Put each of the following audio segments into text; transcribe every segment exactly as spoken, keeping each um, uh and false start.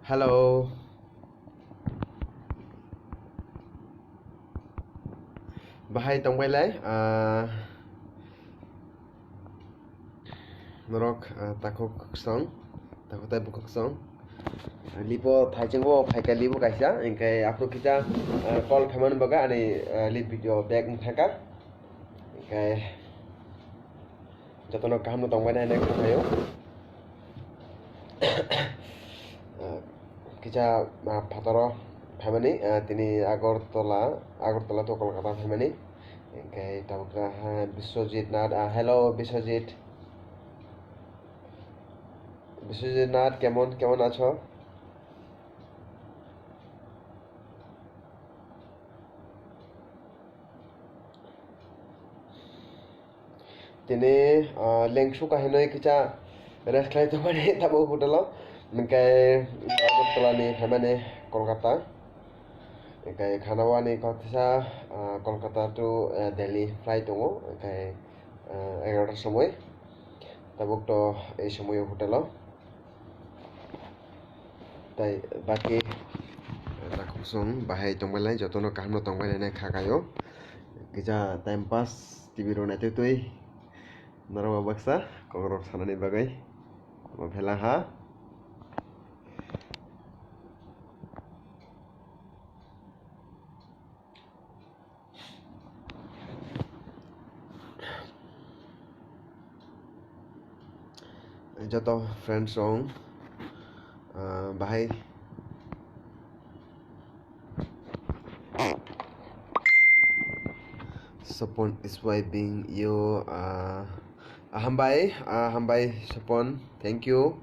Hello. Bahai tongbailai, ah, norok, ah, takhuk song, takhuk tai bukhuk song. Libo thaichingo phaika libo kaisa, hingke aphuru kisa, ah, call khaimani bagwi ani, ah, live video back wngthangkha. Hingke jotono kaham no tongmani hinwi kha khaio. Ah, kisa, ah, phataro phaimani, ah, tini Agartala, Agartala to Kolkata phaimani. Hingke tabuk kha, ha, Biswajit Nath, ah, hello Biswajit. Biswajit Nath, kemon, kemon acho? Tini, ah, lengsu kahinwi kisa rest khlai tongmani tabuk hotel o. Hingke Agartala ni phaimani Kolkata. Hingke khana wani kok kisa, ah, Kolkata to, ah, Delhi flight tongo. Hingke, ah, egarota somoi tabuk to ei somoi o hotel o. Tai baki takhuk song bahai tongbailai, jotono kaham no tongbailai nai kha kaio. Kisa time pass T V rok naitui tui norok baksa kokrok sanani bagwi. Omo phela ha. Joto friends rok, ah, bahai Sopon is wiping you, ah, hambai, ah, hambai Sopon, thank you.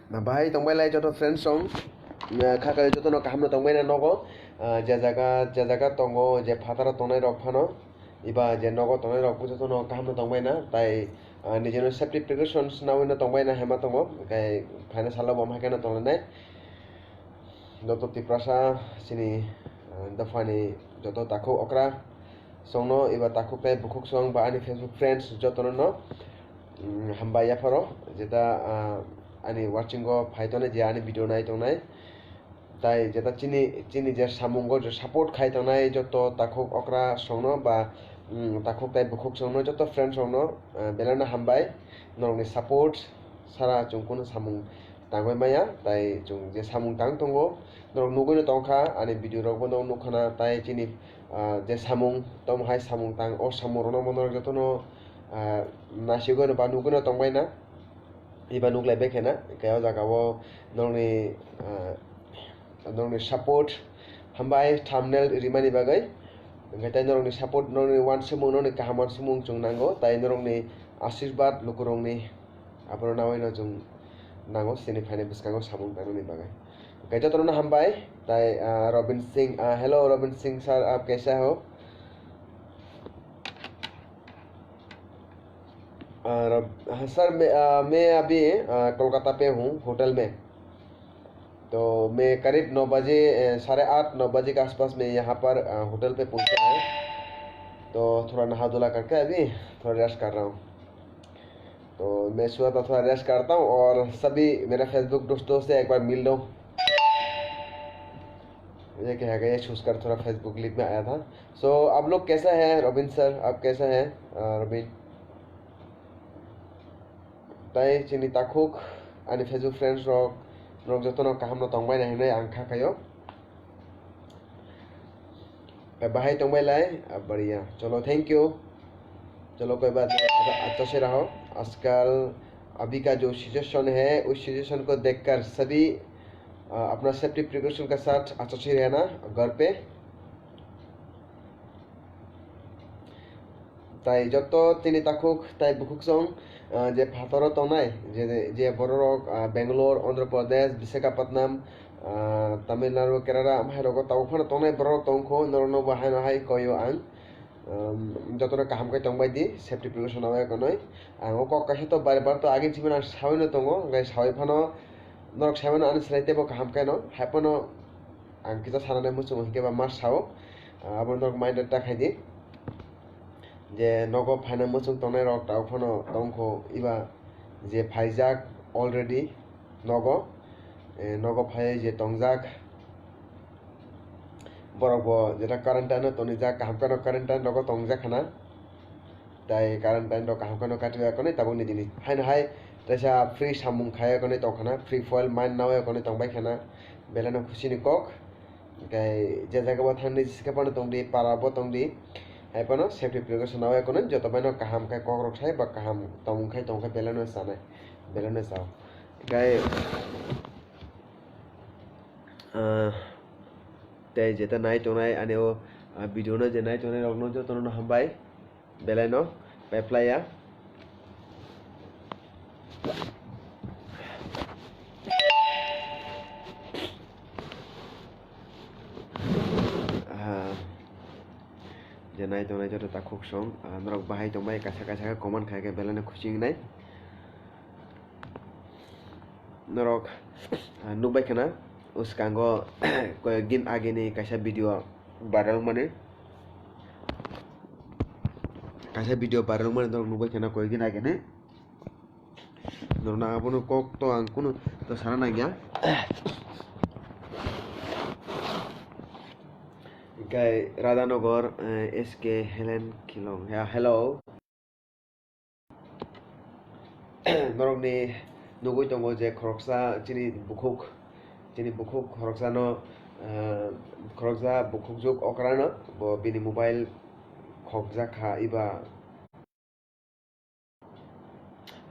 Na bahai tongbailai joto friends rok, eh, kha kali jotono kaham no tongbaina nogo, ah, je jaga, je jaga tongo, je phataro tongnai rok phano, eba je nogo tongnai rok jotono kaham no tongbaina, tai, ah, nijeno safety precautions nawi no tongbaina hema tongo, hingke phaina salo bo hai kheno tonglainai. Joto Tiprasa chini, ah, dophani joto takhuk okra songno eba takhuk tai bukhuk song ba ani Facebook friends jotono no, mm, hambai yapharo jeta, ah, ani watching o phai tongnai je ani video nai tongnai. Tai jeta chini, chini je samungo je support khai tongnai joto takhuk okra songno ba, mm, takhuk tai bukhuk songno joto friends rokno, ah, belai no hambai norokni support sara chwng kunu samung tangwi maya, tai chwng je samung tang tongo, norok nugwi no tongkha, ani video rok bo norok nukha na, tai chini, ah, je samung, tamo hai samung tang, o samung rokno bo norok jotono, ah, nasigwi no ba nugwi no tongbai na, eba nuklai bai khe na, hwnkhe o jaga o norokni, ah, norokni support hambai thumbnail rimani bagwi, hwnkhe tai norokni support, norokni uansukmung, norokni kaham uansukmung chwng nango, tai norokni ashirbad lukurokni. Abono nawi no chwng nango chini phainai bwskango samung tangnani bagwi. Hwnkhe jotono hambai, tai, ah, Robin Singh, ah, hello Robin Singh sir, aap kaisa ho? Ah, Rob-, ah, sir, main, ah, main abhi, ah, Kolkata pe hoon, hotel mein. तो मैं करीब नौ बजे, अ, साढ़े आठ, नौ बजे के आसपास मैं यहाँ पर, अ, होटल पे पहुँचा है। तो थोड़ा नहा धुला करके अभी थोड़ा रेस्ट कर रहा हूँ। तो मैं सुबह का थोड़ा रेस्ट करता हूँ और सभी मेरा Facebook दोस्तों से एक बार मिल लो। ये क्या है, ये सोचकर थोड़ा Facebook लाइव में आया था। सो, आप लोग कैसा है, रॉबिन सर? आप कैसा है, अ, robin? Tai chini takhuk, ani Facebook friends rok, norok jotono kaham no tongbai nai hinwi ang kha khaio. Bahai tongbai lai, ah, बढ़िया। चलो, thank you। चलो, कोई बात नहीं। अच्छा, अच्छा से रहो। आजकल अभी का जो सिचुएशन है, उस सिचुएशन को देखकर सभी, अ, अपना सेफ्टी प्रिकॉशन के साथ अच्छा से रहना घर पे। Tai joto tini takhuk tai bukhuk song, ah, je phataro tongnai, je, je bororok, ah, Bangalore, Andhra Pradesh, Visakhapatnam, ah, Tamil Nadu, Kerala, amhai rogo tabuk phano tongnai bororok tongkho, norokno bo haino hai koyo ang. Um, jotono kaham khe tongbai di, safety precaution nawi konoi. Ang o kok kaisa to bar bar to agini simi ang sawi no tongo, hwnkhe sawi phano norok sai mano ani slai teibo kaham khe no, hai phano ang kisa sanani muchungo hinkhe ba ma sao, ah, abo norok mind ta khai di. je nogo phaina muchung tongnai rok tabuk phano tongkho, eba je phaijak already nogo, eh, nogo phai je tongjak borok bo jeta quarantine o tonijak, kaham kheno quarantine rogo tongjak khana, tai quarantine rok kaham kheno kati ya konwi tabuk ni dini haino hai teisa free samung khaya konwi tongkhana, free fuel mine nawi konwi tongbai khana, belai no khusi ni kok. Hingke je jaga bo thangdi, jesa phano tongdi, para bo tongdi, hai phano safety precaution nawi kheno joto bai no kaham khe kok rok sai ba kaham tongmung khai tong khe belai no chanai, belai no chao. Hingke, ah, tei jeta nai tongnai ani o, ah, video no je nai tongnai rok no joto no hambai. Belai no pai phlai ya. Ah, je nai tongnai joto takhuk song, ah, norok bahai tongbai kaisa kaisa khe comment khai khe belai no khusi wngnai. Norok, ah, nukbai khana, uskango koyek din ageni kaisa video viral wngmani. Kaisa video viral wngmani norok nukbai khana koyek din ageni. Norokno abono kok to ang kunu to sana nangya. Hingke Radhanagar, eh, S K Helen Khilong. Ya, hello. Norokni nugui tongo je khoroksa chini bukhuk, chini bukhuk khoroksano, eh, khoroksa bukhukjwk okrano bo bini mobile khokjak kha eba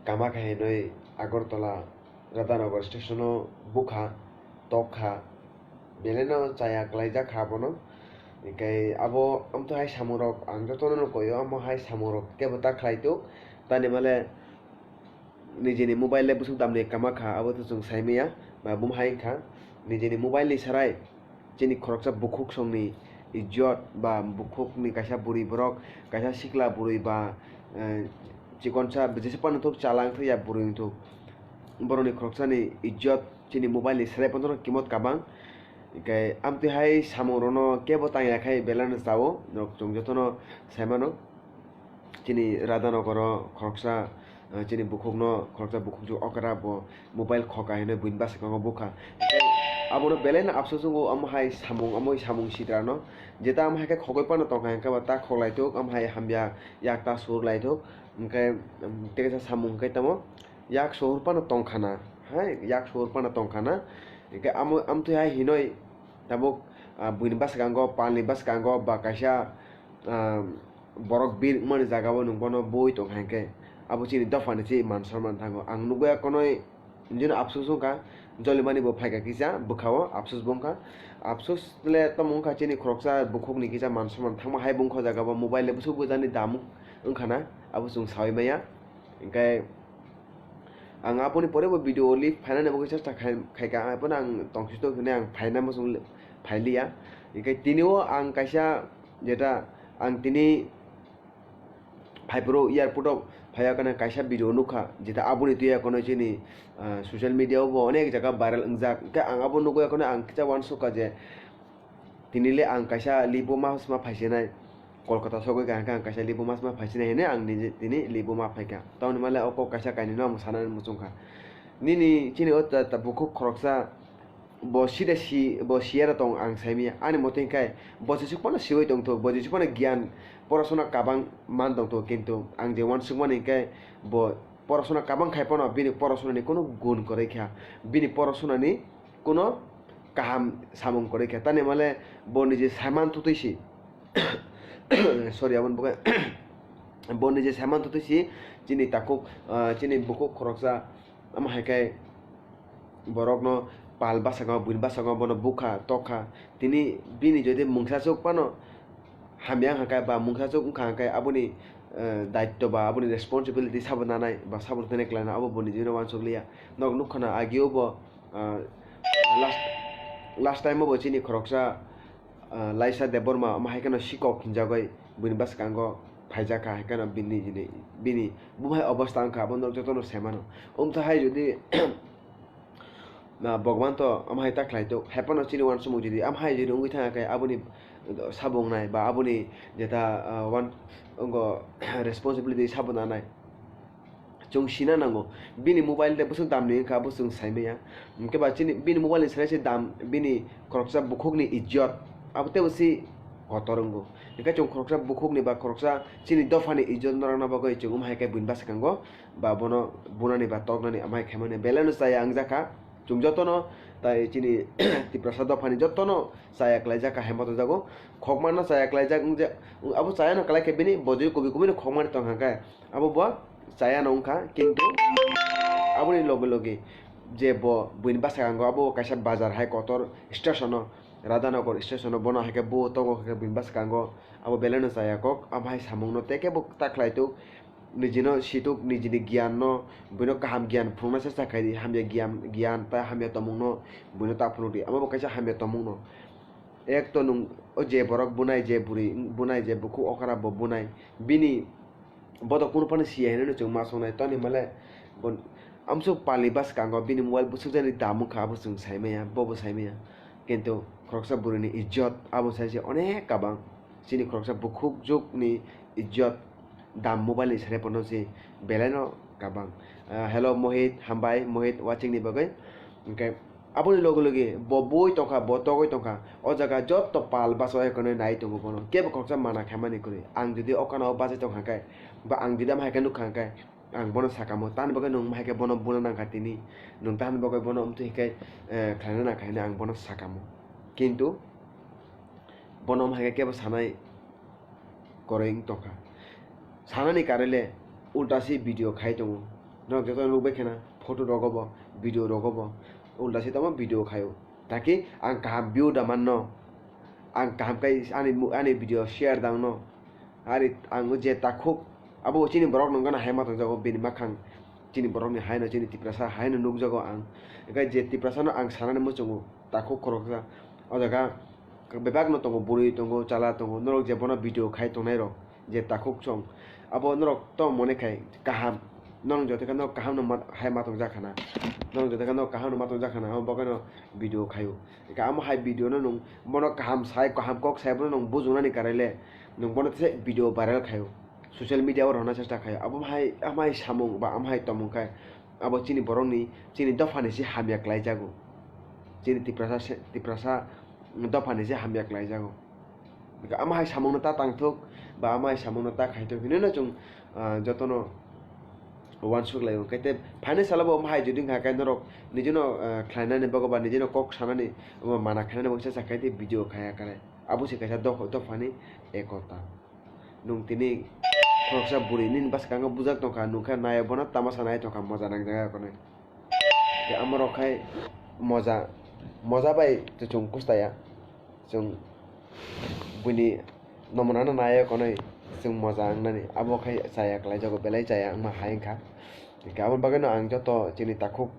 Kamakha hinwi Agartala Radhanagar station o bukha, tokha, belai no chaya kwlaijak kha abono. Hingke abo amtwi hai samungrok ang jotono no koi o, amo hai samungrok kebo ta khlai tuk, tani male nijini mobile le bwswk damni kama kha, abo to chwng sai maya, ba bum hai wngkha nijini mobile ni sarai chini khoroksa bukhuk songni ijjot ba bukhukni kaisa bwrwi borok, kaisa sikla bwrwi ba, eh, chikonsa jesa phano thuk chala wngthok ya bwrwi wngthok, borokni khoroksani ijjot chini mobile ni sarai phano kimot kabang. Hingke amtwi hai samungrokno kebo tangya khai belai no chao, norok chwng jotono sai mano. Chini Radhanagaro khoroksa, eh, chini bukhukno, khoroksa bukhukjwk okra bo mobile khoka hinwi buini bwskango bukha. Abono belai no afsus wngo, omo hai samung, omo hai samung sidrano. Jeta omo hai khe khogwi phano tongkha hwnkhe bo ta khoklai tuk, omo hai hamya yak ta sur lai tuk. Hwnkhe, um, tei kaisa samung hwnkhe tamo yak sohor phano tongkha na, hai yak sohor phano tongkha na. Hwnkhe amo, amtwi hai hinoi tabuk, ah, buini bwskango, palni bwskango ba kaisa, ah, borok bir wngmani jaga o nwng bono bui tong hai khe, abo chini dopha ni se man soi man thango. Ang nugwi ya konwi, nini afsus wngkha, jolimani bo phaikha kisa bwkha o, afsus bo wngkha. Afsus le tamo wngkha chini khoroksa bukhuk ni kisa man soi man thangma hai bo wngkha o jaga o, mobile le bwswk bwjani dam wngkha na, abo chwng saui maya. Hingkhe ang aboni pore bo video o live phainani bagwi chesta khai, khaikha, abono ang tongsi tok hinwi ang phaina muchung phailiya. Hingkhe tini o ang kaisa jeta ang tini phaiphuru airport o phaiya kheno kaisa video nukha, jeta aboni twiya kheno chini, ah, social media o bo onek jaga viral wngjak. Hingkhe ang abo nugwi kheno ang kisa uansukha je, tini le ang kaisa libo ma sma phaisinai, Kolkata sogwi kaham khe ang kaisa libo ma sma phaisinai hinwi ang nije tini libo ma phaikha. Tamoni male oko kaisa kainwino ang sanani muchungkha. Nini chini o ta, ta bukhuk khoroksa bo sida si, bo siyara tong ang saimanya. Ani mote hinkhe bo jesuk phano siwi tongthok, bo jesuk phano giyan porasona kabang man tongthok, kintu ang je uansukmani hinkhe bo porasona kabang khai phano bini porasonani kunu gun kwrwi kha, bini porasonani kuno kaham samung kwrwi kha, tani male bo niji saiman tutui si. Sorry, aboni bagwi bo niji saiman tutui si, chini takhuk, ah, chini bukhuk khoroksa, omo hai khe borokno pal bwskango, buini bwskango bono bukha, tokha, tini bini jodi mungsa chuk phano hamya wngkha khe ba mungsa chuk wngkha khe aboni, eh, daitto ba aboni responsibility sabo nanai ba sabo tene khlainai abo bo nijino uansuk liya. Nok nukha na agio bo, ah, last, last time o bo chini khoroksa, ah, Laisa Debbarma omo hai kheno sikok hinjagwi buini bwskango phaijakha, hai kheno bini, bini, bini bumhai obostha wngkha, abo norok jotono sai mano. Omtha hai jodi na Bhagwan to omo hai ta khlai tok, hai phano chini uansukmung jodi omo hai jodi wngwi thangkha khe aboni sabo wngnai ba aboni jeta, ah, one, ongo responsibility sabo nanai. Chwng sina nango, bini mobile de bwswk damni wngkha, abo chwng saimaya. Hwnkhe ba chini, bini mobile ni sene se dam, bini khoroksa bukhukni ijjot, abo teibo se kotor wngo. Hwnkhe chwng khoroksa bukhukni ba khoroksa chini dophani ijjot norokna bagwi chwng omo hai khe buini bwskango ba bono bunani ba toknani amai khaimani belai no chaya wngjakha. Chwng jotono tai chini Tiprasa dophani jotono chaya klaijak kha, hemba tongjago. Khokmano chaya klaijak wngja-, abo chayano klai khe bini bojoi kubui kubui no khokmani tongkha khe abo bo chayano wngkha, kintu aboni loge loge je bo buini bwskango abo kaisa bazar hai kotor station o, Radhanagar station o bono hai khe bo tongo khe buini bwskango abo belai no chaya kok, abo hai samung no tei khe bo ta khlai tok. Nijino situk, nijini giyanno, buino kaham giyan phunukna chesta khaidi, hamya giyan, giyan tei hamya tongmungno buino ta phunukdi. Amo bo kaisa hamya tongmungno. Ek to nwng o je borok bunai, je bwrwi bunai, je bukhuk okra bo bunai, bini bodo kunu phano siya hinwi chwng ma songnai. Toni hwnmale bo amsuk pali bwskango bini mobile bwswkjakni dam wngkha, abo chwng saimaya, bobo saimaya. Kintu khoroksa bwrwini ijjot abo sai se onek kabang. Chini khoroksa bukhuk jukni ijjot dam mobile ni sere pono se belai no kabang. Ah, hello Mohit, hambai Mohit watching ni bagwi. Hwnkhe aboni loge loge bo bui tongkha, bo togwi tongkha. O jaga jotto pal bachai kono nai tongo bono. Kebo khoroksa mana khaimani kwrwi. Ang jodi o kana o bachai tongkha khe, ba ang jodi ama hai khe nukha khe, ang bono sakamo. Tani bagwi nwng hai khe bono buna nangkha tini. Nwng tani bagwi bono amtwi khe, eh, khlaina nangkha hinwi ang bono sakamo. Kintu bono omo hai khe kebo sanai kwrwi wng tongkha. Sanani karele ulta se video khai tongo. Norok joto nukbai khena photo rogo bo, video rogo bo ulta se tamo video khaio. Taki ang kaham view da manno, ang kaham kai ani mu-, ani video share da wngno. Ari ang je takhuk abo chini borok nungkha na hai ma tongjago bini makhang. Chini borokni haino, chini Tiprasa haino nukjago ang. Hwnkhe je Tiprasano ang sanani muchungo, takhuk khoroksa. O jaga bebakno tongo, bwrwi tongo, chala tongo, norok je bono video khai tongnairok, je takhuk song, abo norok to mone khai kaham. Norok joto khe norok kahamno ma-, hai ma tongjak khana. Norok joto khe norok kahamno ma tongjak khana, abo bagwino video khaio. Hwnkhe amo hai video no nwng bono kaham sai, kaham kok sai bono nwng bujungnani karele nwng bono tei video viral khaio. Social media o rwna chesta khaio. Abo hai, amai samung ba amai tongmung khai abo chini borokni, chini dophani se hamya klaijago. Chini Tiprasa se, Tiprasa dophani se hamya klaijago. Amo hai samungno ta tangthok ba amo hai samungno ta khaithok hinwi no chwng, ah, jotono uansuk laio. Hwnkhe tei phaini salo bo omo hai jodi wngkha khe norok nijino, ah, khlainani bagwi ba nijino kok sanani omo mana khlainani bagwi chesta khai tei video khaiya khe abo se kaisa doph-, dophani ekota. Nwng tini khoroksa bwrwi nini bwskango bujak tongkha, nwng khe nai bono tamasa nai tongkha, moja nangjak ya konwi. Tei amorok khai moja, moja bai chwng kustaya, chwng buini nomonano nai ya konwi chwng moja wngnani, abo khai chaya klaijago, belai chaya wngma hai wngkha. Hwnkhe aboni bagwino ang joto chini takhuk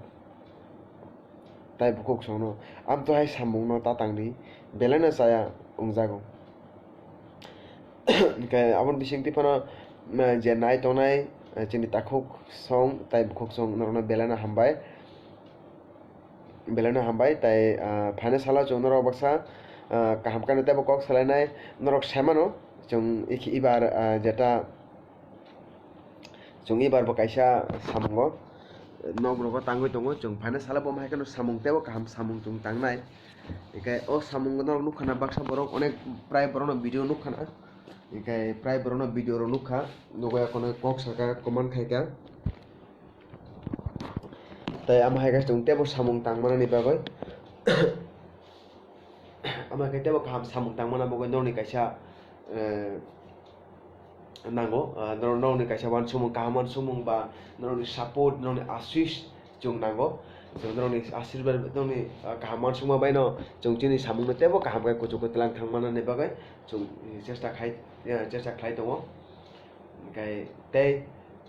tai bukhuk songno, amtwi hai samungno ta tangdi, belaino chaya wngjago. Hwnkhe aboni bisingtwi phano, eh, je nai tongnai, eh, chini takhuk song tai bukhuk song norokno belaino hambai, belaino hambai tai, ah, phaina salo chwng norok baksa, ah, kaham khe teibo kok salainai norok sai mano chwng ikhi ibar, ah, jeta Chwng ibar bo kaisa samungo nok rogo tangwi tongo, chwng phaina salo bo hai kheno samung teibo kaham samung chwng tangnai. Hwnkhe o samungo norok nukha na baksa borok onek prai borokno video nukha na, hwnkhe prai borokno video rok nukha, nugo ya kono kok saka comment khaika. Tei amo hai khe chwng teibo samung tangmani bagwi. Amo hai khe teibo kaham samung tangmani bagwi norokni kaisa, eh, nango, ah, norok, norokni kaisa uansukmung, kaham uansukmung ba norokni support, norokni aswis chwng nango. Chwng norokni ashirbad, norokni, ah, kaham uansukma baino chwng chini samungno teibo kaham khe kuchuk khe twlang thangmanani bagwi chwng, eh, chesta khai, eh, chesta khlai tongo. Hwnkhe tei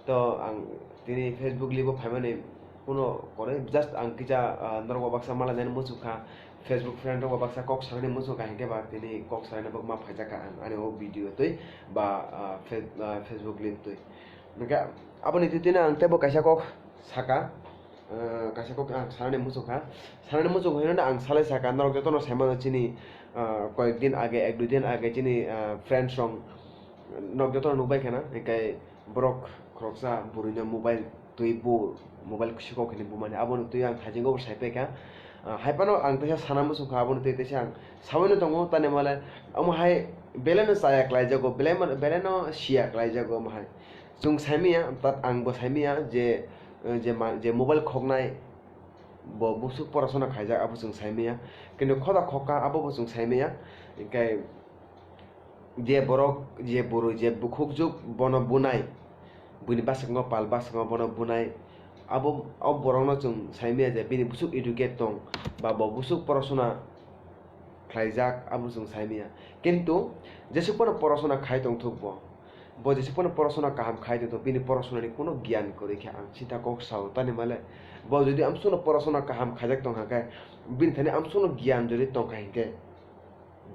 to ang tini Facebook live o phaimani kuno kore, just ang kisa, ah, norok bo baksa malainani muchungkha, Facebook friend rok bo baksa kok sanani muchungkha, hinkhe ba tini kok sanani bagwi ma phaijakha ang ani o video twi ba, ah, Face-, ah, Facebook live twi. Hwnkhe aboni twi tini ang teibo kaisa kok saka, ah, kaisa kok ang sanani muchungkha, sanani muchungkha hinwi ang salai saka, norok jotono saimano chini, Ah, koyek din age, ek dui din age chini, ah, friends rok nok joto nukbai khana, hinkhe borok khoroksa bwrwino mobile twi bu, mobile sikok hinwi bumani, abono twi ang thaisingo bo saipaikha. Ah, haiphano ang teisa sana muchungkha, abono twi teisa ang sabaino tongo, tani male omo hai beleno chaya khlaijago, belai ma-, beleno siya khlaijago omo hai. Chwng saimanya, tat ang bo saimanya je, je ma-, je mobile khoknai, bo busuk porasona khaijak, abo chwng saimanya. Kintu khoda khokha, abo bo chwng saimanya. Hinkhe je borok, je bwrwi, je bukhuk juk bono bunai, buini bwskango pal bwskango bono bunai, abo, o borokno chwng saimanya je bini busuk educate tong, ba bo busuk porasona khlaijak, abo chwng saimanya. Kintu jesuk phano porasona khai tongthok bo, bo jesuk phano porasona kaham khai tongthok, bini porasonani kuno giyan kwrwi khe ang sita kok sao, tani male bo jodi amsukno porasona kaham khaijak tongkha khe, bini thani amsukno giyan jodi tongkha hinkhe,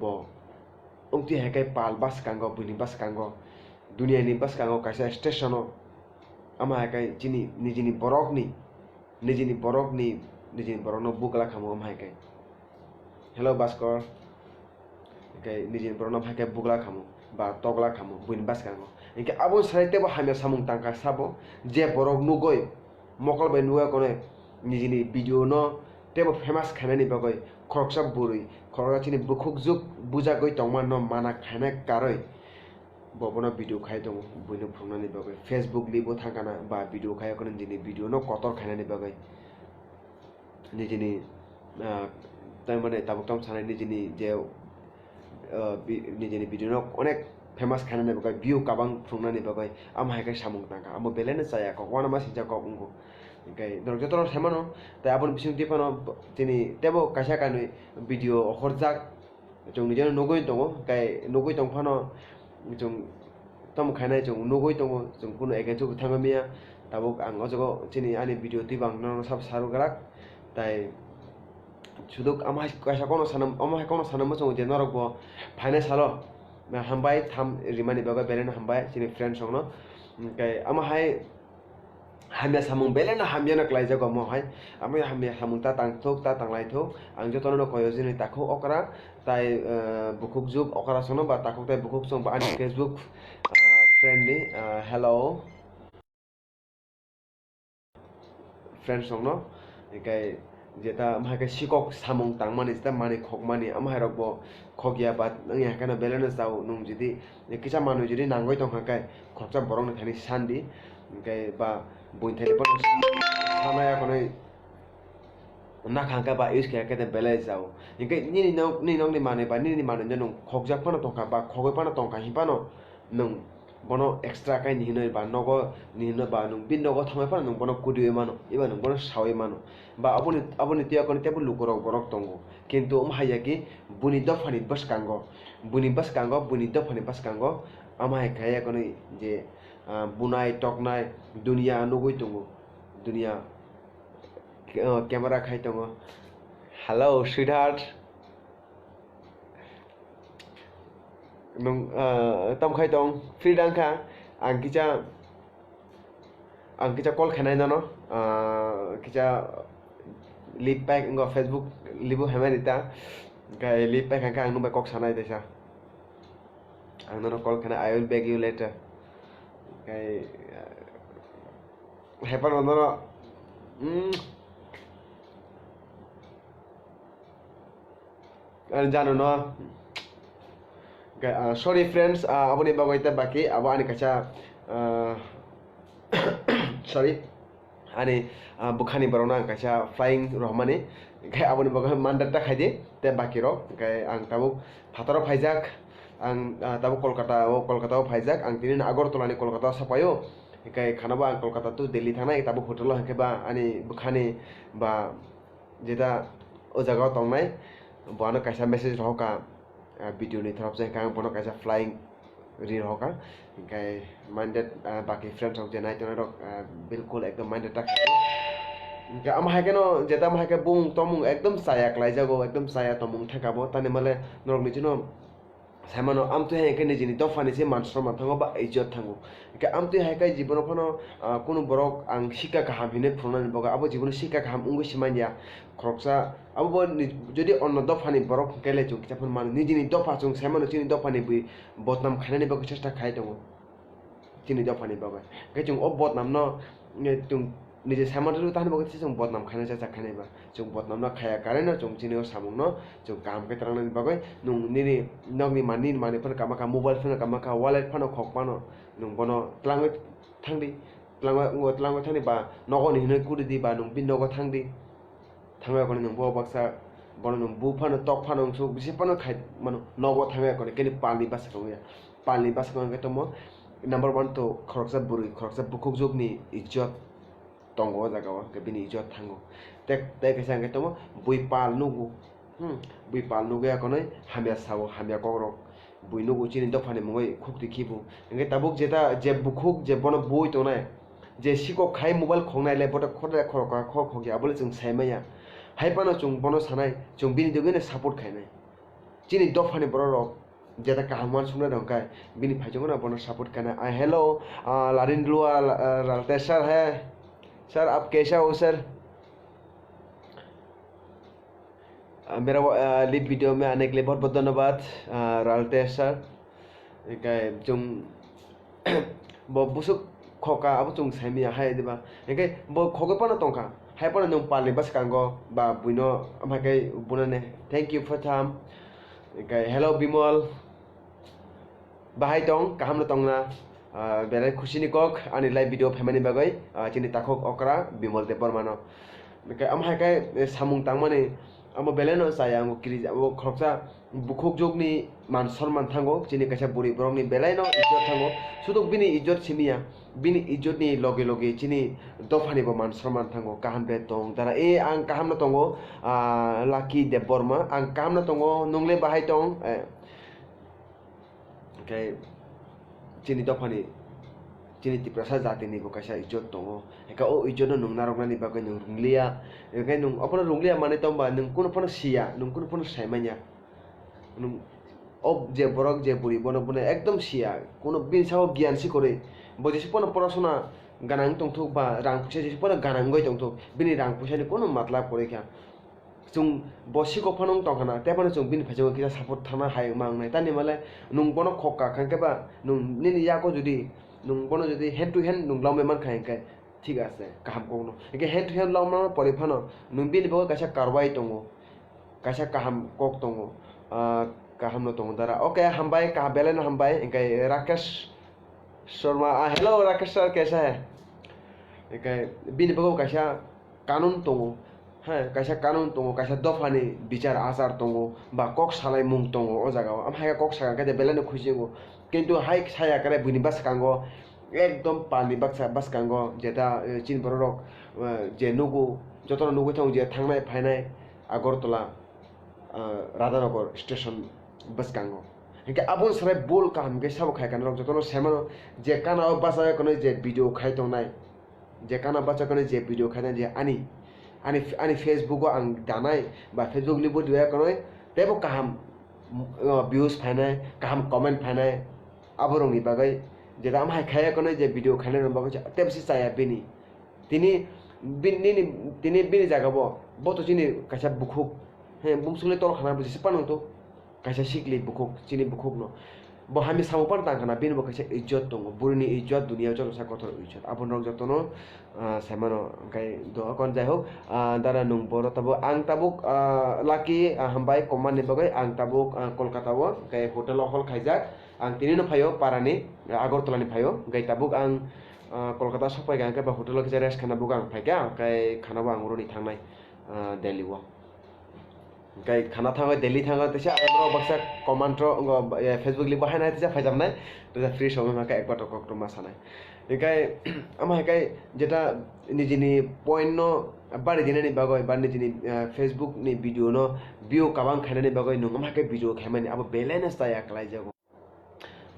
bo wngtwi hai khe pal bwskango, buini bwskango, duniani bwskango kaisa station o, ama hai khe chini nijini borokni, nijini borokni, nijini borokno bugla khamu, ama hai khe. Hello, Bhaskar. Hinkhe nijini borokno ama hai khe bugla khamu, ba togla khamu, buini bwskango. Hinkhe abo sai teibo hamya samung tangkha sabo, je borok nugwi, mokol bai nugwi kono nijini video no teibo famous khainani bagwi khoroksa bwrwi, khoroksa chini bukhuk juk bujagwi tongma no mana khaina karwi bo bono video khai tongo, buino phunuknani bagwi. Facebook libo thangkana ba video khai kono nijini video no kotor khainani bagwi. Nijini, ah, tamani tabuk tamo sanai nijini je, ah, bi-, nijini video no onek famous khainani bagwi, view kabang phunuknani bagwi, amo hai khe samung tangkha, amo belai no chaya kok, uanama sincha kok wngo. Hinkhe norok joto no sai mano, tei aboni bising twi phano chini teibo kaisa kanwi video horjak, chwng nijeno nugwi tongo, hinkhe nugwi tong phano chwng tamo khainai chwng nugwi tongo, chwng kunu against o bo thangwi manya. Tabuk ang o jaga o chini ani video twibo ang nono sabo sarwgwlak, tai suduk amo hai kaisa kokno sana, omo hai kokno sana muchungo je norok bo phainai salo hambai tham rimani bagwi, belai no hambai chini friends rokno. Hinkhe amo hai hamya samung belai no hamya no khlaijago omo hai. Amo hamya samung ta tangthok, ta tanglaithok. Ang jotono no koi o chini takhuk okra tai, eh, bukhuk juk okra sono ba takhuk tai bukhuk song ba ani Facebook, eh, friend ni, eh, hello. Friends rokno, hinkhe jeta amo hai khe sikok samung tangmani, jeta manwi khokmani, amo hai rok bo khokya ba wngya hai kheno belai no chao. Nwng jodi kisa manwi jodi nangwi tongkha khe khoroksa borokni thani sandi, hinkhe ba buini thani bono sanaya khwnwi nakha khe ba use khe khe belai chao. Hinkhe nini nok, nini nokni manwi ba nini manwi no nwng khokjak phano tongkha ba khogwi phano tongkha hinphano nwng bono extra khe ni hinwi ba nogo ni hinwi ba nwng bini nogo thangwi phano nwng bono kudiwi mano, eba nwng bono sawi mano. Ba aboni, aboni twiya khe teibo lukurok borok tongo. Kintu omo hai ya ki buini dophani bwskango, buini bwskango, buini dophani bwskango omo hai khe ya khe je, ah, bunai toknai duniya nugwi tongo. Duniya, ah, camera khai tongo. Hello, sweetheart. Nwng, ah, tamo khai tong, free da wngkha, ang kisa, ang kisa call khainai nono, ah, kisa live pack wngkha Facebook live o hamya rita, hinkhe live pack hinkhe ang nwng bai kok sanai teisa. Ang nono call khainai, I will back you later. Hinkhe, ah, hai phano nono, mm, Ani jano no. Ga-, ah, sorry friends, ah, aboni bagwi ta baki, abo ani kaisa, ah, sorry, ani, ah, bwkhani borokno ang kaisa flying rohormani, khe aboni bagwi mandar ta khaidi, te baki rok, khe ang tabuk phataro phaijak, ang, ah, tabuk Kolkata o, Kolkata o phaijak, ang tini Agartala ni Kolkata o sapaio, khe khana bo ang Kolkata to Delhi thangnai, tabuk hotel o hinkhe ba ani bwkhani ba, jeta o jaga o tongnai, bo ano kaisa message rohorka, ah, video ni thorop se, hinkhe ang bono kaisa flying ri rohorka, hinkhe minded, ah, baki friends rok je nai tongnai rok, ah, bilkul ekdom minded ta kha. Hinkhe amo hai kheno, jeta amo hai khe bumung tomung ekdom chaya khlai jago, ekdom chaya tomung thangka bo, tani male norok ni chino Saimano, amtwi hai khe nijini dophani se man sonman thango ba ijot thango. Hwnkhe amtwi hai khe jibono phano, ah, kunu borok ang sikha kaham hinwi phunuknani bagwi, abo jibono sikha kaham wngwi se manya. Khoroksa abo bo ni-, jodi onno dophani borok hwnkhe le chwng kisa phano mano. Nijini dopha chwng saimano, chini dophani bwi bodnam khainani bagwi chesta khai tongo. Chini dophani bagwi. Hwnkhe chwng o bodnamno, eh, chwng nije saimano rw tani bagwi se chwng bodnam khaina chajak khainai ba. Chwng bodnamno khaya kareno chwng chini o samungno chwng kaham khe twlangnani bagwi nwng nini nokni manni manwi phano kama kha, mobile phano kama kha, wallet phano khok phano nwng bono twlangwi thangdi. Twlangwi, twlangwi thangdi ba nogo ni hinwi kuri di ba nwng bini nogo thangdi. Thangwi akhorni nwng bo baksa, bono nwng bu phano, tok phano, wngsu bisi phano khai mano, nogo thangwi akhorni khe palni bwskango ya. Palni bwskango hwnkhe tongmo number one to khoroksa bwrwi, khoroksa bukhukjwkni ijjot tongo o jaga o, hwnkhe bini ijjot thango. Tei, tei kaisa hwnkhe tongmo bui pal nugo, hmm, bui pal nugwi akhorni hamya sao, hamya kokrok. Bui nugo chini dophani mungwi khukti khibu. Hwnkhe tabuk jeta je bukhuk je bono bui tongnai, je sikok khai mobile khoknai le bote khoroksa khorokya, abole chwng saimanya. Hai phano chwng bono sanai, chwng bini dugwino support khainai. Chini dophani borok rok jeta kaham uansuknai rok khe bini phaichungo no bono support khainai. Ah, hello, ah, Larin Lua, ah, Ralte sir hai. Sir, aap kaise ho sir? Ah, mera, ah, live video mein aane ke liye bahut bahut dhanyabad, ah, Ralte sir. Hwnkhe chwng bo busuk khoka abo chwng saimanya hai diba. Hwnkhe bo khogwi phano tongkha. Hai phano nwng palni bwskango ba buino amhai khe bunani thank you for tham. Hwnkhe hello Bimol. Bahai tong, kaham no tongna, ah, belai khusi ni kok, ani live video phaimani bagwi, ah, chini takhuk okra Bimol Debbarma no. Hwnkhe amo hai khe, eh, samung tangmani, amo belai no chaya, amo kiri, amo khoroksa bukhuk jwk ni man sonman thango, chini kaisa bwrwi borok ni belai no ijjot thango, sudok bini ijjot simiya, bini ijjot ni loge loge chini dophani bo man sonman thango, kaham de tong, dara, eh, ang kaham no tongo, ah, Lucky Debbarma, ang kaham no tongo, nung le bahai tong, eh, Hwnkhe chini dophani, chini Tiprasa jatini bo kaisa ijjot tongo. Hwnkhe o ijjotno nwng narwknani bagwi nwng rwngliya. Hwnkhe nwng ophano rwngliya manwi tongba nwng kunu phano siya, nwng kunu phano saimanya. Nwng o je borok je bwrwi bono, bono ekdom siya. Kunu bini sabo giyan si kwrwi. Bo jesa phano porosona gana wng tongthok ba rang puisa jesa phano gana wngwi tongthok. Bini rang puisani kunu matlab kwrwi kha. Chwng bo sikok phano wng tongkha na, tei phano chwng bini phaichungo kisa support thangna hai wngma wngnai. Tamni hwnba le nwng bono khok kha kha khe ba, nwng nini yago jodi nwng bono jodi hand to hand nwng lomwi man kha hwnkhe thik ase, kaham kokno. Hwnkhe hand to hand lomna pore phano nwng bini bagwi kaisa karwai tongo, kaisa kaham kok tongo, ah, kaham no tongo dara. Okay, hambai, kah-, belai no hambai. Hwnkhe Rakesh Sharma, ah, hello Rakesh sir, kaisa hai? Hwnkhe bini bagwi kaisa kanun tongo, ha, kaisa kanun tongo, kaisa dophani bichar achar tongo, ba kok salaimung tongo o jaga o. Am hai khe kok sakha khe belai no khusi wngo. Kintu hai saya khe buini bwskango ekdom palni baksa bwskango jeta, eh, chini borok rok, eh, je nugo, jotono nugwi thango je thangnai phainai Agartala, ah, Radhanagar station bwskango. Hwnkhe aboni sarai bul kaham khe sabo khai kha norok jotono sai mano je kana o bachai kwnwi je video khai tongnai, je kana bachai kwnwi je video khai tongnai je ani, ani, ani Facebook o ang danai ba Facebook ni bo rwya kwnwi teibo kaham, mm, views phainai, kaham comment phainai aborokni bagwi je tamo hai khaiya kwnwi je video khainai rokni bagwi teibo se chaya bini. Tini bin-, nini, tini bini jaga bo, bo to chini kaisa bukhuk. He, bumsukle tol khana bo jesa phano to kaisa sikli bukhuk, chini bukhuk no. Bo hamya samung phano tang khana, bini bo kaisa ijjot tongo. Bwrwini ijjot, duniya o joto sa kotor ijjot. Abo norok jotono, ah, sai mano, hwnkhe do kon jai hok, ah, dara nwng boro tabuk, ang tabuk, ah, Lucky, ah, hambai komani bagwi, ang tabuk, ah, Kolkata o, hwnkhe hotel o hol khaijak. Ang tini no phaio, parani, ah, Agartala ni phaio, hwnkhe tabuk ang, ah, Kolkata sok phaikha, hwnkhe ba hotel o kisa rest khana bugo ang phaikha, hwnkhe khana bo ang uro ni thangnai, ah, Delhi o. Hwnkhe khana thango, Delhi thango, teisa ang oro baksa command ro, wngkha, eh, Facebook live bo haino teisa phaijamnai, teisa free somoi hwnkhe ekbar tok kok tongma sanai. Hwnkhe, ama hwnkhe jeta nijini point no bari dinani bagwi, ba nijini, eh, Facebook ni video no view kabang khainani bagwi nwng ama hwnkhe video khaimani, abo belai no chaya khlai jago.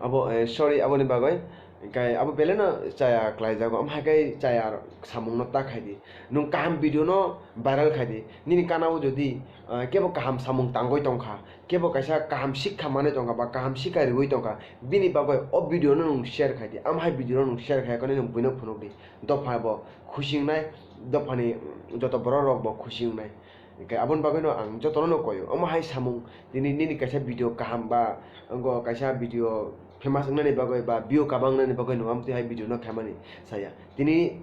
Abo, eh, sorry, aboni bagwi, Hingke abo belai no chaya klaijago, omo hai khe chaya samung no ta khai di. Nwng kaham video no viral khai di. Nini kana o jodi, ah, kebo kaham samung tangwi tongkha, kebo kaisa kaham sikha manwi tongkha ba kaham sikha riwi tongkha, bini bagwi o video no nwng share khai di. Omo hai video no nwng share khai khe nwng buino phunuk di. Dopha bo khusi wngnai, dophani joto borok rok bo khusi wngnai. Hingke aboni bagwino ang jotono no koyo. Omo hai samung, tini nini kaisa video kaham ba, wngkha kaisa video famous wngnani bagwi ba view kabang wngnani bagwi no amtwi hai video no khaimani saya. Tini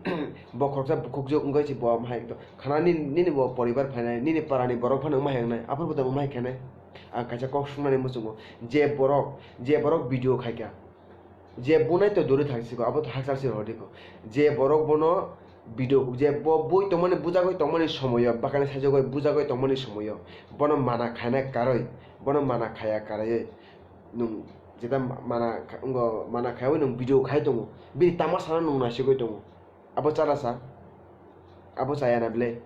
bo khoroksa bukhukjwk wngwi se bo omo hai to khana nini, nini bo poribar phainai, nini parani borok phano omo hai wngnai, aphuru bo tamo omo hai khainai. Ang kaisa kok swngnani muchungo, je borok, je borok video khaikha, je bunai to duri thang siko, abo to hakchal se rw di ko. Je borok bono video, je bo bui tongmani bujagwi tongmani somoyo, bakani sajagwi bujagwi tongmani somoyo, bono mana khaina karwi, bono mana khaya karwi nwng jeta mana kha-, wngkha mana khaiwi nwng video khai tongo, bini tama sana nwng naisigwi tongo. Abo chara sa, abo chaya na ble,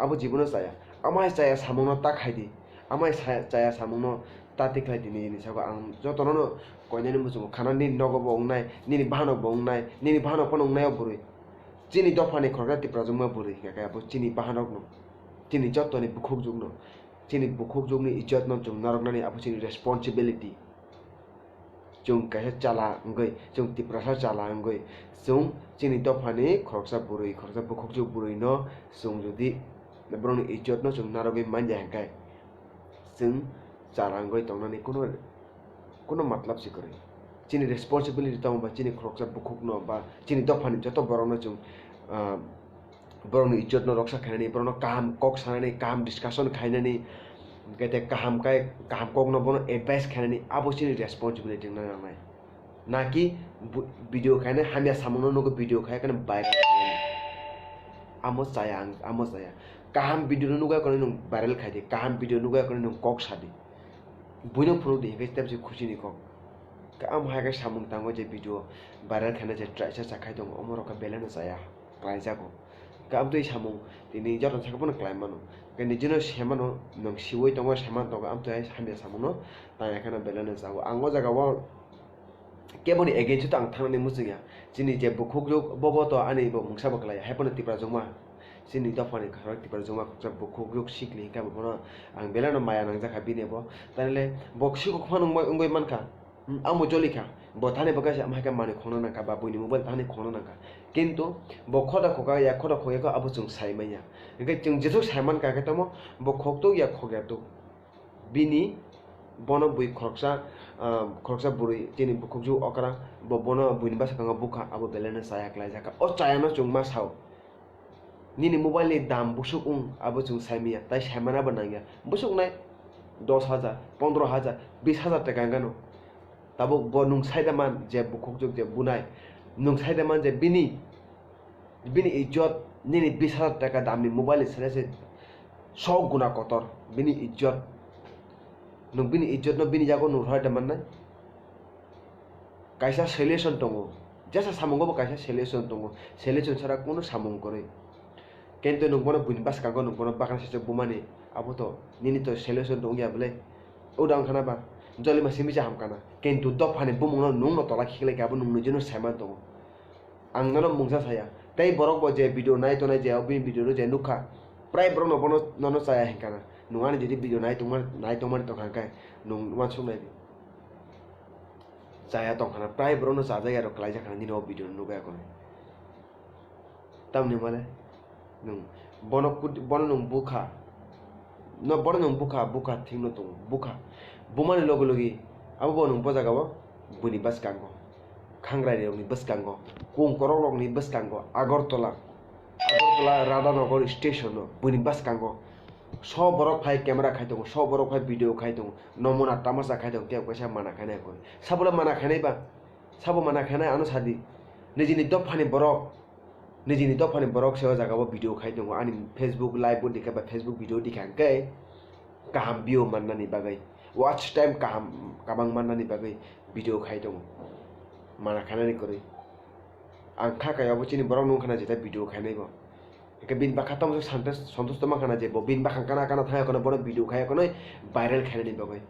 abo jibono chaya. Amai chaya samungno ta khai di, amai sa-, chaya samungno ta tikhlai di nini saka ang jotono no koinani muchungo khana nini nogo bo wngnai, nini bahanok bo wngnai, nini bahanok phano wngnai o bwrwi. Chini dophani khoroksa Tipra jwngma bwrwi hingkha khe abo chini bahanok no, chini jotoni bukhukjwk no, chini bukhukjwk ni ijjot no chwng narwknani abo chini responsibility. Chwng kaisa chwla wngwi, chwng Tiprasa chwla wngwi, chwng chini dophani khoroksa bwrwi, khoroksa bukhukjwk bwrwino chwng jodi borokni ijjotno chwng narwgwi manya hwnkhe, chwng chwla wngwi tongnani kuno, kuno matlab se kwrwi. Chini responsibility tamo ba chini khoroksa bukhukno ba chini dophani joto borokno chwng, ah, borokni ijjotno roksa khainani, borokno kaham kok sanani, kaham discussion khainani, hingke tei kaham kai, kaham kokno bono advice khainani, abo chini responsibility wngna nangnai. Naki bu-, video khainai hamya samungno nukgo, video khai kheno viral khainani. Amo chaya ang, amo chaya. Kaham video no nukgo, kheno nwng viral khai di, kaham video nukgo, kheno nwng kok sa di. Buino phunuk di, hingke tei khusi ni kok. Kaham hai khe samung tango je video viral khaina je try sa, sa khai tongo, omo rok khe belai no chaya. Klaijago. Hingke amtwi samung tini joto sakhe bono klai mano. Hingke nijino se mano, nwng siwi tongo, se man tongo, amtwi hai hamya samungno tangya kheno belai no chago. Ang o jaga o keboni against o to ang thangnani muchungya. Chini je bukhukjwk, bobo to ani bo mungsa bo klai, hai phano Tipra jwngma. Chini dophani khorok Tipra jwngma khoroksa bukhukjwk sikli hingke abo bono ang belai no maya nangjak kha bini bo. Taile bo sikok phano wngwi, wngwi mankha. Hmm, amo joli kha. Bo thani bo kaisa ama hai khe manwi khongna nangkha ba buini mobile thani khongna nangkha. Kintu bo khoda khokha ya khoda khokya kho abo chwng sai manya. Hingke chwng jesuk sai mankha khe tamo bo khoktuk ya khokya tuk. Bini bono bui khoroksa, ah, khoroksa bwrwi chini bukhukjwk okra bo bono buini bwskango bukha abo belai no chaya klaijak kha. O chayano chwng ma sao. Nini mobile ni dam busuk wng, abo chwng sai manya, tai sai mana bo nangya. Busuk nai dos hajar, pondro hajar, bis hajar taka wngkha no. Tabuk bo nwng sai da man je bukhukjwk je bunai, nwng sai da man je bini, bini ijjot nini bis hajar taka damni mobile ni sale se sok guna kotor bini ijjot. Nwng bini ijjot no bini yago nwng rwlai da mannai. Kaisa solution tongo. Jesa samungo bo kaisa solution tongo. Solution sara kunu samung kwrwi. Kintu nwng bono buini bwskango nwng bono bakhan sese bumani, abo to nini to solution tong ya bwle? Uda wngkha na ba? Jolima simi cha hamkha na. Kintu dophani bumungno nwng no tola khiklai khe abo nwng nijino saiman tongo. Ang nono mungsa saya. Tei borok bo je video nai tonai je, o bini video no je nukha. Prai borok no bono nono chaya hinkha na. Nwng ani jodi video nai tongma, nai tongmani tongkha khe nwng uansuk nai di. Chaya tongkha na, prai borokno chajak ya rok kalaijak kha na, nini o video no nugwi akonwi. Tamni male nwng bono kut-, bono nwng bukha, no bono nwng bukha, bukha thik no tongo, bukha. Bumani logi logi abo bo nwng bo jaga o buini bwskango, khangrai rokni bwskango, kung korok rokni bwskango, Agartala, Agartala Radhanagar station o buini bwskango. So borok phai camera khai tongo, so borok phai video khai tongo, nomuna tamasa khai tongo, kebo kaisa mana khainai akhoi. Sabo le mana khainai ba? Sabo mana khainai ano sadi. Nijini dophani borok, nijini dophani borok se o jaga o video khai tongo, ani Facebook live o dikha ba Facebook video dikha hwnkhe kaham view mannani bagwi, watch time kaham kabang mannani bagwi video khai tongo. Mana khainani kwrwi. Ang kha kaya obo chini borok nung khana jeta video khainai bo. Hingke bini bwkha tamo santos, santos tongma khana je bo bini bwkha kana kana thangya khana bono video khaya khana viral khainani bagwi.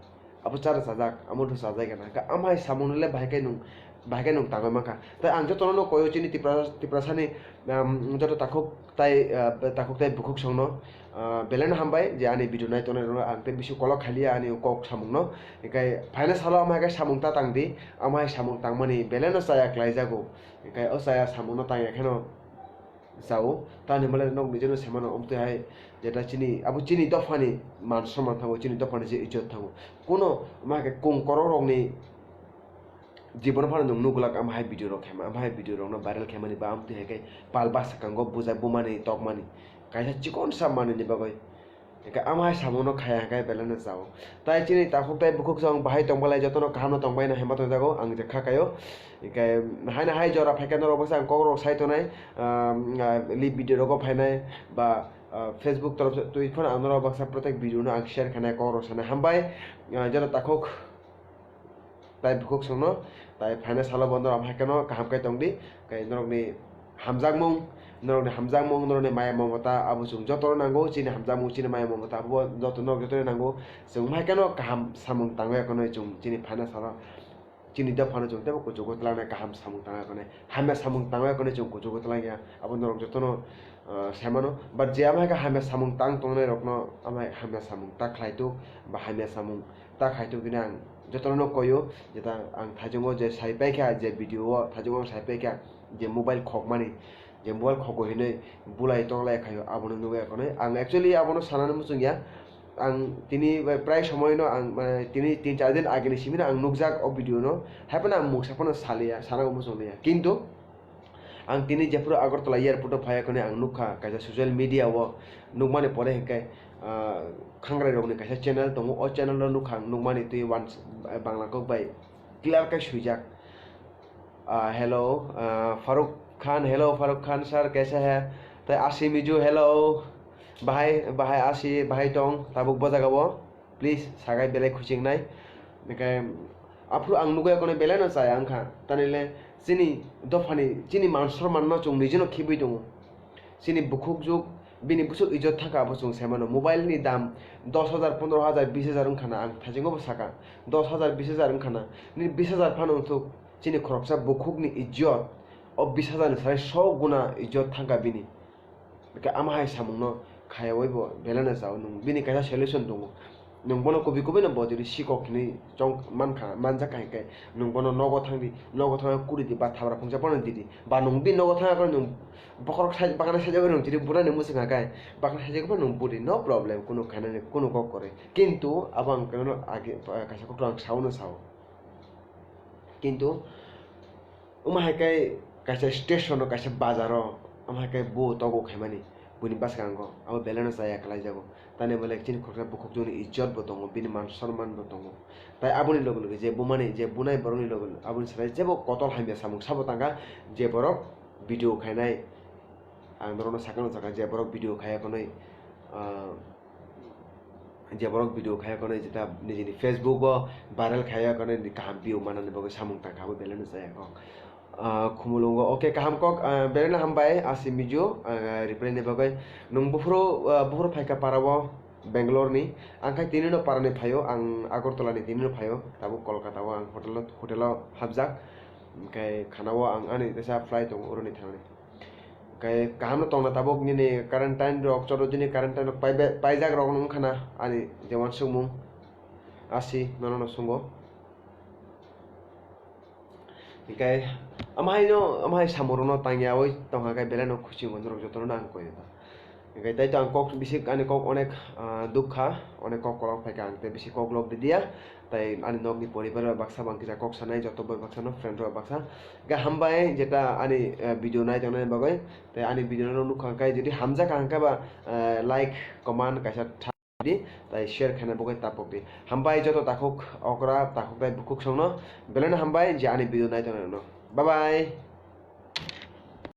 Abo chara chajak, amo tho chajai kana. Hingke amhai samung le bahai khe nung Bahai khe nwng tangwi mankha. Tai ang jotono no koyo chini Tipra-, Tiprasani, um, joto takhuk tai, uh, takhuk tai bukhuk songno, uh, belai no hambai je ani video nai tongnai rokno ang tei bisi kolok khailiya ani kok samungno. Hinkhe phaina salo omo hai khe samung ta tangdi, omo hai samung tangmani belai no chaya khlaijago. Hinkhe o chaya samungno tangya kheno chao. Tamni hwnba le nok nijeno semano, omtwi hai jeta chini, abo chini dophani man somman thango, chini dophani je ijjot thango. Kuno omo hai khe kung korok rokni jibono phano nwng nukglak, omo hai video rok khaima, omo hai video rokno viral khaimani ba amtwi hai khe pal bwskango bujai bumani tokmani kaisa chikon sa manwini bagwi. Hinkhe omo hai samungno khaya hinkhe belai no chao. Tai chini takhuk tai bukhuk song bahai tongbalai jotono kaham no tongbai na hemba tongjago ang je kha kaio. Hinkhe haino hai jora phaikhe norok baksa ang kok rok sai tonai, ah, ah, li video rogo phainai ba, ah, Facebook torof se twi phano ang norok baksa protek video no ang share khainai kok rok sanai hambai, ah, joto takhuk tai bukhuk songno, tai phaina salo bo norok hai kheno kaham khe tongdi, khe norokni hamjakmung, norokni hamjakmung, norokni maya mamata abo chwng jotono nango, chini hamjakmung, chini maya mamata abo joto norok jotono nango, chwng hai kheno kaham samung tangwi kheno chwng chini phaina salo, chini dophano chwng teibo kuchugo twlangnai, kaham samung tangwi kheno, hamya samung tangwi kheno chwng kuchugo twlangya, abo norok jotono, ah, saimano, but je amo hai khe hamya samung tang tongnai rokno amo hai hamya samung ta khlai tuk ba hamya samung ta khai tuk hwnwi ang jotono no koyo, jeta ang thaichungo je sai paikha, je video o thaichungo ang sai paikha, je mobile khokmani, je mobile khoko hinwi bulai tonglai khaio, abono nugwi akonwi. Ang actually abono sanani muchungya, ang tini bai prai somoino ang, mane, tini tin char din ageni simino ang nukjak o video no, hai phano ang mungsa phano saliya, sanabo muchungliya. Kintu, Ang tini jephuru Agartala airport o phai khonwi ang nukha kaisa social media o nukmani pore hinkhe, ah, khangrai rokni kaisa channel tongo, o channel o nukha ang nukmani twi uansuk Bangla kok bai clear khe swijak. Ah, hello, ah, Farooq Khan, hello Farooq Khan sir, kaisa hai? Tai Asi Miju, hello. Bahai, bahai Asi, bahai tong, tabuk bo jaga o? Please, sagai belai khuchingnai. Hinkhe aphuru ang nugwi akonwi belai no chaya wngkha. Tanile chini dophani, chini man somman no chwng nijino khibwi tongo. Chini bukhuk juk, bini bwswk ijot thangkha abo chwng saimano. Mobile ni dam dos hajar, pondro hajar, bis hajar wngkha na, ang thaichungo bo sakha. Dos hajar, bis hajar wngkha na. Nini bis hajar phano wngthuk, chini khoroksa bukhukni ijot o bis hajar ni sai so guna ijot thangkha bini. Hwnkhe ama hai samungno khayawaibo belai no chao, nwng bini kaisa solution tongo. Nwng bono kubui kubui no bo jodi sikok hinwi chong mankha, manjakha hinkhe nwng bono nogo thangdi, nogo thangna kuridi ba thabra phungsa bono didi. Ba nwng bini nogo thangya kheno nwng bokhorok sai, baknai saijagwi nwng jodi bunani mwswkha khe, baknai saijagwi phano nwng budi, no problem, kunu khainani kunu kok kwrwi. Kintu abo ang khe nono age, kaisa kok ang saono sao. Kintu omo hai khe kaisa station o, kaisa bazar o, omo hai khe bo togo khaimani, buini bwskango abo belai no chaya khlaijago. Tamni belai chini khoroksa bukhukjwkni ijjot bo tongo, bini man sonman bo tongo. Tai aboni loge loge je bumani, je bunai borokni loge loge aboni salai jebo kotol hamya samung sabo tangkha, je borok video khainai, ang norokno sakano sakha, je borok video khaiya khonwi, ah, je borok video khaiya khonwi, jeta nijini Facebook o viral khaiya khonwi, kaham view manani bagwi samung tangkha, abo belai no chaya kok. Ah, Khumulwngo, okay, kaham kok, ah, belai no hambai, Asi Miju, ah, reply ni bagwi. Nwng buphuru, ah, buphuru phaikha para o, Bangalore ni, ang khai tini no para ni phaio, ang Agartala ni tini no phaio, tabuk Kolkata o ang hotel o, hotel o hapjak, hwnkhe khana o ang ani teisa flight tongo, oro ni thangni. Hwnkhe kaham no tongna tabuk nini quarantine rok, chotto dini quarantine rok paibe-, paijak rok wngkha na ani je uansukmung Asi nono no sungo. Hwnkhe amhaino, amhai samung rokno tangyawi tongkha khe belai no khusi wngkha norok jotono no ang koi. Hwnkhe tai to ang kok bisi ani kok onek, ah, dukha, onek kok kolok phaikha ang tei bisi kok lok didiya. Tai ani nokni poribar bai baksa bo ang kisa kok sanai, joto bai baksa no, friend rok baksa. Hwnkhe hambai jeta ani, eh, video nai tongnani bagwi. Tai ani video no nukha hwnkhe jodi hamjakha hwnkhe ba, eh, like, comment kaisa tha di, tai share khaina bagwi tapok di. Hambai joto takhuk okra, takhuk tai bukhuk songno. Belai no hambai je ani video nai tongnai rokno. Bye bye.